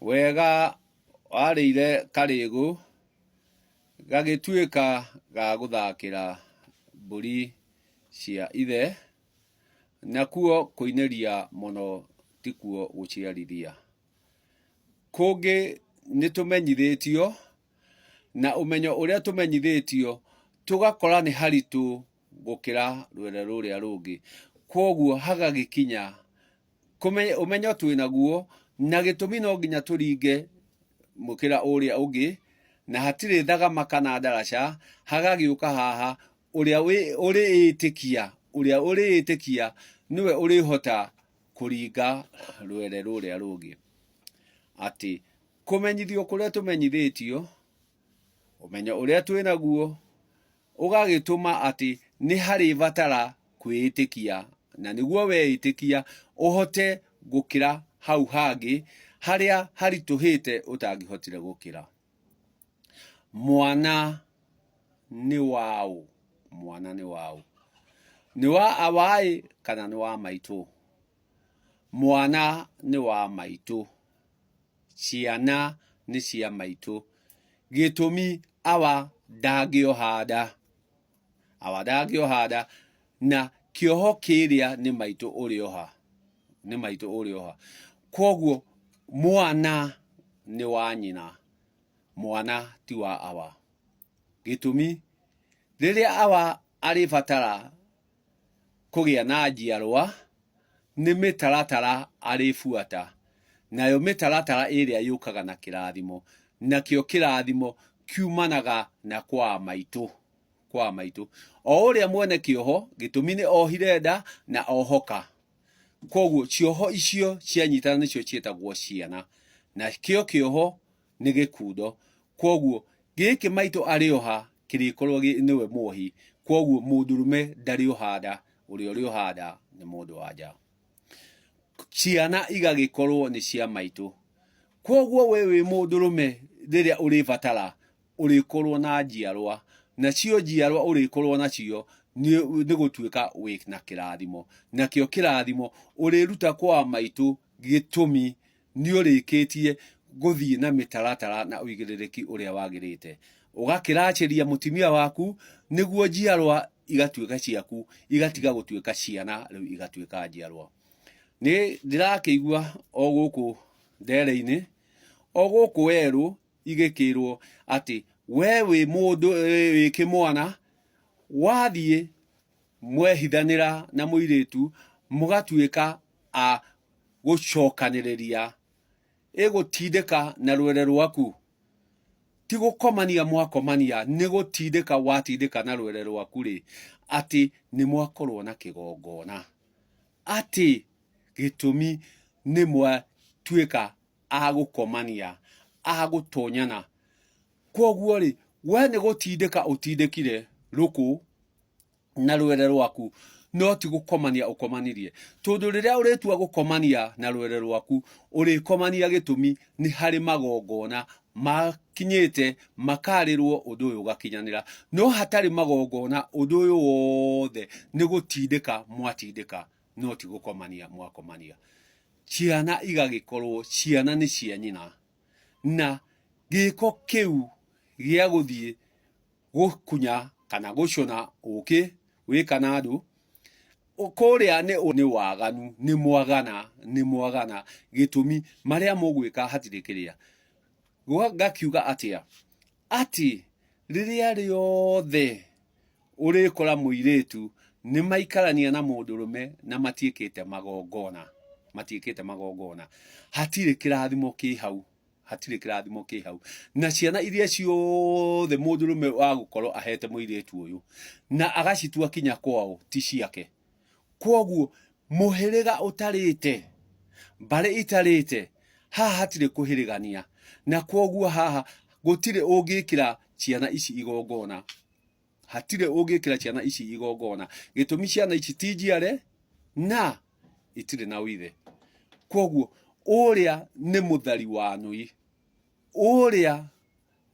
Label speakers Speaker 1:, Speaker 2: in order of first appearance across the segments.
Speaker 1: Wega warĩire karĩgũ gagĩtuĩka ga gũthakĩra mbũri cia ithe, nakuo kũinĩria mũno tikuo gũciarithia. Kũngĩ nĩtũmenyithĩtio, na ũmenyo ũrĩa tũmenyithĩtio tũgakora nĩ haritũ gũkĩra rwere rũrĩa rũngĩ. Kwoguo hagagĩkinya ũmenyo twĩ naguo na gĩtũmi no nginya tũringe mũkĩra ũrĩa ũngĩ na hatirĩ thagama kana ndaraca, hagagĩũka haha ũrĩa ũrĩĩtĩkia, ũrĩa ũrĩĩtĩkia nĩwe ũrĩhota kũringa rwere rũrĩa rũngĩ. Atĩ kũmenyithio kũrĩa tũmenyithĩtio, ũmenyo ũrĩa twĩ naguo, ũgagĩtũma atĩ nĩ harĩ batara kwĩĩtĩkia, na nĩguo weĩtĩkia ũhote gũkĩra hau hangĩ harĩa haritũhĩte ũtangĩhotire gũkĩra. Mwana nĩ waũ? Mwana nĩ waũ? Nĩ wa awaĩ kana nĩ wa maitũ? Mwana nĩ wa maitũ. Ciana nĩ cia maitũ. Gĩtũmi awa ndangĩoha nda. Awa ndangĩoha nda na kĩoho kĩrĩa nĩ maitũ ũrĩoha. Nĩ maitũ ũrĩoha. Kwoguo mwana nĩ wa nyina, mwana ti wa awa. Gĩtũmi rĩrĩa awa arĩbatara kũgĩa na njiarwa, nĩ mĩtaratara arĩbuata, nayo mĩtaratara ĩrĩa yũkaga na kĩrathimo, nakĩo kĩrathimo kiumanaga na kwa maitũ, kwa maitũ. O ũrĩa mwene kĩoho, gĩtũmi nĩ ohire nda na ohoka. Koguo cioho icio cianyitana nĩcio ciĩtagwo ciana, nakĩo kĩoho nĩ gĩkundo. Kwoguo gĩkĩ maitũ arĩoha kĩrĩkorwo nĩwe muohi. Kwoguo mũndũrũme ndarĩoha nda, ũrĩa ũrĩoha nda nĩ mũndũ wa nja. Ciana igagĩkorwo nĩ cia maitũ. Kwoguo we wĩ mũndũrũme rĩrĩa ũrĩbatara ũrĩkorwo na njiarwa, nacio njiarwa ũrĩkorwo nacio nĩ gũtuĩka wĩ na kĩrathimo. Nakĩo kĩrathimo ũrĩruta kwa maitũ gĩtũmi nĩ ũrĩkĩtie gũthiĩ na mĩtaratara na ũigĩrĩrĩki ũrĩa wagĩrĩte. Ũgakĩracĩria mũtumia waku nĩguo njiarwa igatuĩka ciaku, igatiga gũtuĩka ciana rĩu igatuĩka njiarwa. Nĩ ndĩrakĩigua o gũkũ ndere-inĩ, o gũkũ werũ igĩkĩrwo atĩ we wĩ mũndũ wĩ kĩmwana, wathiĩ mwehithanĩra na mũirĩtu mũgatuĩka a gũcokanĩrĩria ĩgũtindĩka na rwere rwaku. Ti gũkomania mwakomania, nĩ gũtindĩka watindĩka na rwere rwaku rĩ, atĩ nĩ mwakorwo na kĩgongona. Atĩ gĩtũmi nĩ mwatuĩka a gũkomania, a gũtonyana. Kwoguo rĩ, we nĩ gũtindĩka ũtindĩkire rũkũ na rwere rwaku no ti gũkomania ũkomanirie tondũ rĩrĩa ũrĩtua gũkomania na rwere rwaku ũrĩkomania gĩtũmi nĩ harĩ magongona makinyĩte makarĩrwo ũndũ ũyũ ũgakinyanĩra no hatarĩ magongona ũndũ ũyũ wothe nĩ gũtindĩka mwatindĩka no ti gũkomania mwakomania ciana igagĩkorwo ciana nĩ cia nyina na gĩko kĩu gĩa gũthiĩ gũkunya kana gũcũna ũkĩ wĩ kanandũ, kũrĩa nĩ nĩ waganu, nĩ mwagana, nĩ mwagana, gĩtũmi marĩa mũgwĩka hatirĩ kĩrĩa. Ngakiuga atĩa? Atĩ rĩrĩa rĩothe ũrĩkora mũirĩtu nĩ maikarania na mũndũrũme na matiĩkĩte magongona, matiĩkĩte magongona, hatirĩ kĩrathimo kĩ hau. Hatirĩ kĩrathimo kĩ hau. Na ciana iria ciothe mũndũrũme wa gũkorwo ahete mũirĩtu ũyũ na agacitua kinya kwao ti ciake. Kwoguo mũhĩrĩga ũtarĩte, mbarĩ itarĩte, haha hatirĩ kũhĩrĩgania. Na kwoguo haha gũtirĩ ũngĩkĩra ciana ici igongona. Hatirĩ ũngĩkĩra ciana ici igongona. Gĩtũmi ciana ici ti njiare na itirĩ na ũithe. Kwoguo ũrĩa nĩ mũthari wa nui, ũrĩa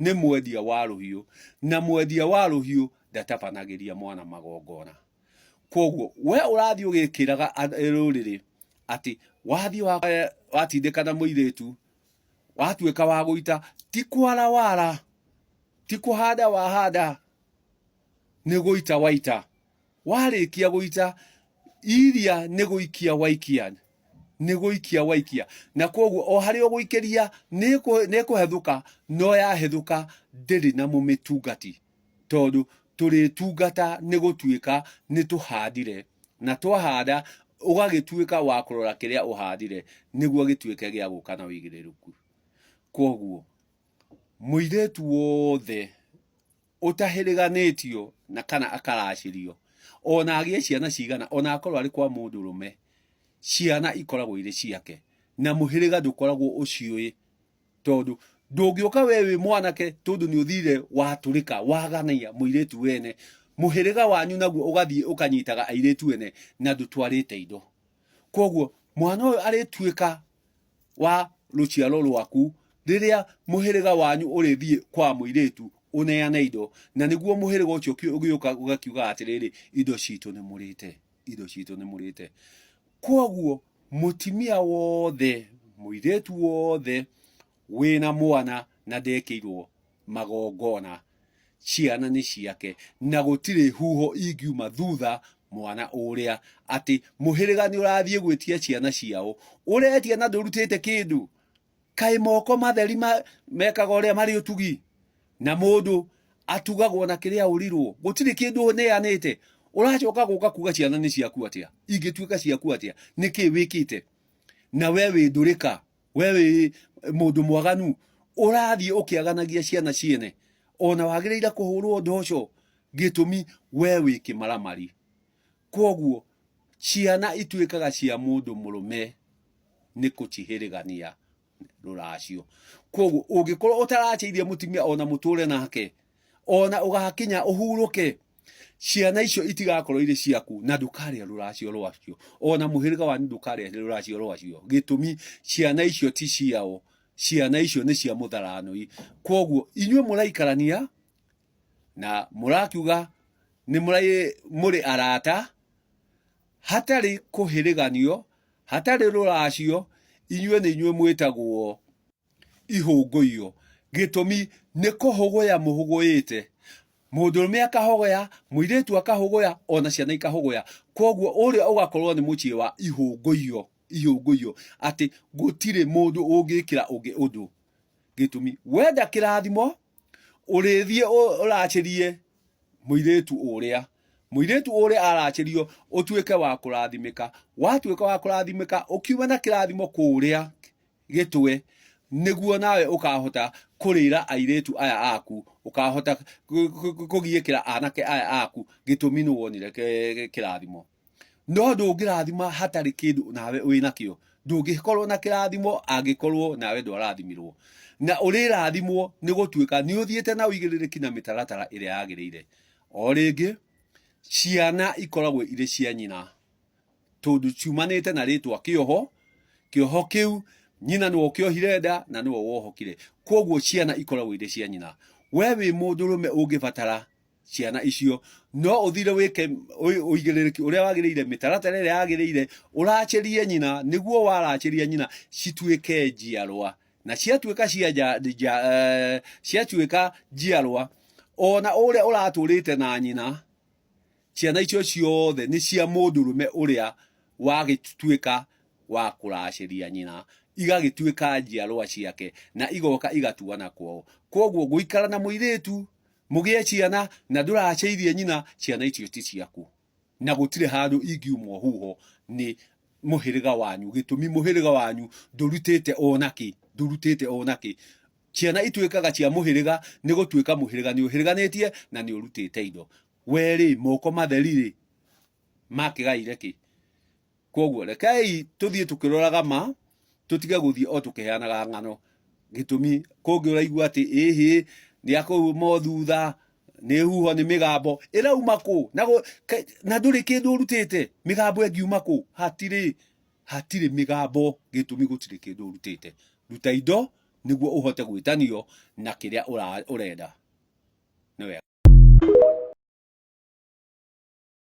Speaker 1: nĩ mwendia wa rũhiũ, na mwendia wa rũhiũ ndatabanagĩria mwana magongona. Kwoguo we ũrathiĩ ũgĩkĩraga rũrĩrĩ atĩ wathiĩ watindĩkana mũirĩtu. Watuĩka wa gũita, ti kwara wara, ti kũhanda wahanda, nĩ gũita waita. Warĩkia gũita, iria nĩ gũikia waikia, nĩ gũikia waikia. Na kwoguo o harĩa ũgũikĩria nĩ ĩkũhethũka, no yahethũka ndĩrĩ na mũmĩtungati. Tondũ tũrĩtungata nĩ gũtuĩka nĩ tũhandire, na twahanda ũgagĩtuĩka wa kũrora kĩrĩa ũhandire nĩguo gĩtuĩke gĩa gũka na ũigĩrĩrĩku. Kwoguo mũirĩtu wothe ũtahĩrĩganĩtio na kana akaracĩrio, ona agĩe ciana cigana, ona akorwo arĩ kwa mũndũrũme, ciana ikoragwo irĩ ciake, na mũhĩrĩga ndũkoragwo ũciũĩ, tondũ ndũngĩũka we wĩ mwanake tondũ nĩ ũthire watũrĩka wagania mũirĩtu wene, mũhĩrĩga wanyu naguo ũgathiĩ ũkanyitaga airĩtu ene na ndũtwarĩte indo. Kwoguo mwana ũyũ arĩtuĩka wa rũciaro rwaku rĩrĩa mũhĩrĩga wanyu ũrĩthiĩ kwa mũirĩtu ũneane indo, na nĩguo mũhĩrĩga ũcio ũgĩũka ũgakiuga atĩrĩrĩ, indo citũ nĩ mũrĩte, indo citũ nĩ mũrĩte. Kwoguo mũtimia wothe, mũirĩtu wothe wĩna mwana na ndekĩirwo magongona, ciana nĩ ciake, na gũtirĩ huho ingiuma thutha mwana ũrĩa atĩ mũhĩrĩga nĩ ũrathiĩ gwĩtia ciana ciao, ũretia na ndũrutĩte kĩndũ. Kaĩ moko matheri mekaga ũrĩa marĩ ũtugi, na mũndũ atugagwo na kĩrĩa ũrirwo, gũtirĩ kĩndũ ũneanĩte, ũracoka gũka kuga ciana nĩ ciaku atĩa? Ingĩtuĩka ciaku atĩa? Nĩkĩ wĩkĩte? Na we wĩ ndũrĩka, we wĩ mũndũ mwaganu, ũrathiĩ ũkĩaganagia ciana ciene, ona wagĩrĩire kũhũrwo ndoco, gĩtũmi we wĩ kĩmaramari. Kwoguo ciana ituĩkaga cia mũndũ mũrũme nĩ kũcihĩrĩgania rũracio. Kwoguo ũngĩkorwo ũtaracĩirie mũtumia ona mũtũre nake, ona ũgakinya ũhurũke, ciana icio itigakorwo irĩ ciaku na ndũkarĩa rũracio rwacio, ona mũhĩrĩga wanyu ndũkarĩa rũracio rwacio. Gĩtũmi ciana icio ti ciao, ciana icio nĩ cia mũtharanũi. Kwoguo inyuĩ mũraikarania na mũrakiuga nĩ mũrĩ arata, hatarĩ kũhĩrĩganio, hatarĩ rũracio, inyuĩ nĩ inyuĩ mwĩtagwo ihũngũiyo. Gĩtũmi nĩ kũhũgũya mũhũgũĩte. Mũndũrũme akahũgũya, mũirĩtu akahũgũya, ona ciana ikahũgũya. Kwoguo ũrĩa ũgakorwo nĩ mũciĩ wa ihũngũiyo, ihũngũiyo, atĩ gũtirĩ mũndũ ũngĩkĩra ũngĩ ũndũ. Gĩtũmi wenda kĩrathimo, ũrĩthiĩ ũracĩrie mũirĩtu ũrĩa. Mũirĩtu ũrĩa aracĩrio ũtuĩke wa kũrathimĩka. Watuĩka wa kũrathimĩka, ũkiume na kĩrathimo kũrĩa gĩtwe, nĩguo nawe ũkahota kũrĩra airĩtu aya aku, ũkahota kũgiĩkĩra anake aya aku, gĩtũmi nĩ wonire kĩrathimo. No ndũngĩrathima hatarĩ kĩndũ nawe wĩnakĩo. Ndũngĩkorwo na kĩrathimo angĩkorwo nawe ndwarathimirwo. Na ũrĩrathimwo nĩ gũtuĩka nĩ ũthiĩte na ũigĩrĩrĩki na mĩtaratara ĩrĩa yagĩrĩire. O rĩngĩ, ciana ikoragwo irĩ cia nyina, tondũ ciumanĩte na rĩtwa kĩoho, kĩoho kĩu nyina nĩwe ũkĩohire nda na nĩwe wohokire. Kwoguo ciana ikoragwo irĩ cia nyina. We wĩ mũndũrũme ũngĩbatara ciana icio, no ũthire wĩke ũigĩrĩrĩki ũrĩa wagĩrĩire, mĩtaratara ĩrĩa yagĩrĩire, ũracĩrie nyina, nĩguo waracĩria nyina cituĩke njiarwa. Na ciatuĩka cia nja, nja, ciatuĩka njiarwa, ona ũrĩa ũratũrĩte na nyina, ciana icio ciothe nĩ cia mũndũrũme ũrĩa wagĩtuĩka wa kũracĩria nyina, igagĩtuĩka njiarwa ciake na igoka igatuana kwao. Kwoguo gũikara na mũirĩtu mũgĩe ciana na ndũracĩirie nyina, ciana icio ti ciaku na gũtirĩ handũ ingiumwo huho nĩ mũhĩrĩga wanyu. Gĩtũmi mũhĩrĩga wanyu ndũrutĩte onakĩ, ndũrutĩte onakĩ. Ciana ituĩkaga cia mũhĩrĩga nĩ gũtuĩka mũhĩrĩga nĩ ũhĩrĩganĩtie na nĩ ũrutĩte indo. We rĩ, moko matheri rĩ, makĩgaire kĩ? Kwoguo rekei tũthiĩ tũkĩroraga ma, tũtige gũthiĩ o tũkĩheanaga ng'ano. Gĩtũmi kũngĩ ũraigua atĩ ĩhĩ nĩ akũma thutha, nĩ huho, nĩ mĩgambo ĩrauma kũ? Na ndũrĩ kĩndũ ũrutĩte, mĩgambo ĩngiuma kũ? Hatirĩ, hatirĩ mĩgambo, gĩtũmi gũtirĩ kĩndũ ũrutĩte. Ruta indo nĩguo ũhote gwĩtanio na kĩrĩa ũrenda. Nĩ wega.